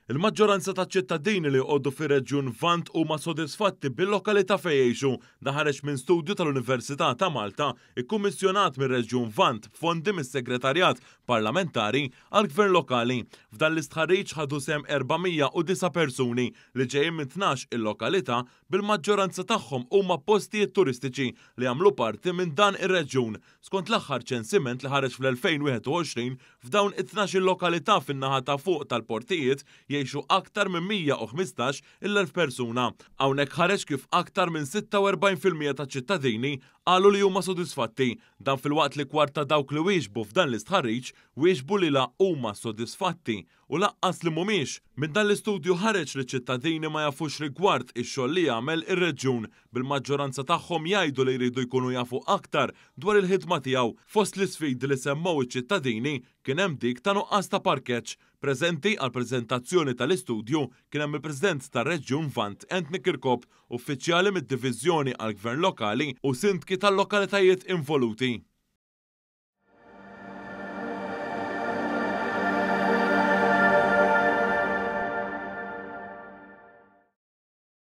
Il-maġġoranza taċ-ċittadini li joqogħdu fir-Reġjun Lvant huma sodisfatti bil-lokalità fejn jgħixu. Dan ħareġ minn studju tal-Università ta' Malta ikkummissjonat mir-Reġjun Lvant b'fondi mis-Segretarjat Parlamentari għall-Gvern Lokali. F'dan l-istħarriġ ħadu sehem 409 persuni li ġejjin minn 12 il-lokalità bil-maġġoranza tagħhom huma postijiet turistiċi li jagħmlu parti minn dan ir-reġjun. Skont l-aħħar ċensiment li ħareġ fl-2021, f'dawn it-tnax-il lokalità fin-naħa ta' fuq tal-portijiet jgħixu aktar minn 115-il elf persuna. Hawnhekk ħareġ kif aktar minn 46% taċ-ċittadini qalu li huma sodisfatti. Dan filwaqt li kwart ta' dawk li wieġbu f'dan l-istħarriġ wieġbu li la huma sodisfatti u lanqas li mhumiex. Minn dan l-istudju ħareġ li ċ-ċittadini ma jafux rigward ix-xogħol li jagħmel ir-reġjun, bil-maġġoranza tagħhom jgħidu li jridu jkunu jafu aktar dwar il-ħidma tiegħu. Fost l-isfidi li semmew iċ-ċittadini kien hemm dik ta' nuqqas ta' parkeġġ. Preżenti għall-preżentazzjoni tal-istudju kien hemm il-President tar-Reġjun Lvant Anthony Kirkop, uffiċjali mid-Diviżjoni għall-Gvern Lokali u sindki tal-lokalitajiet involuti.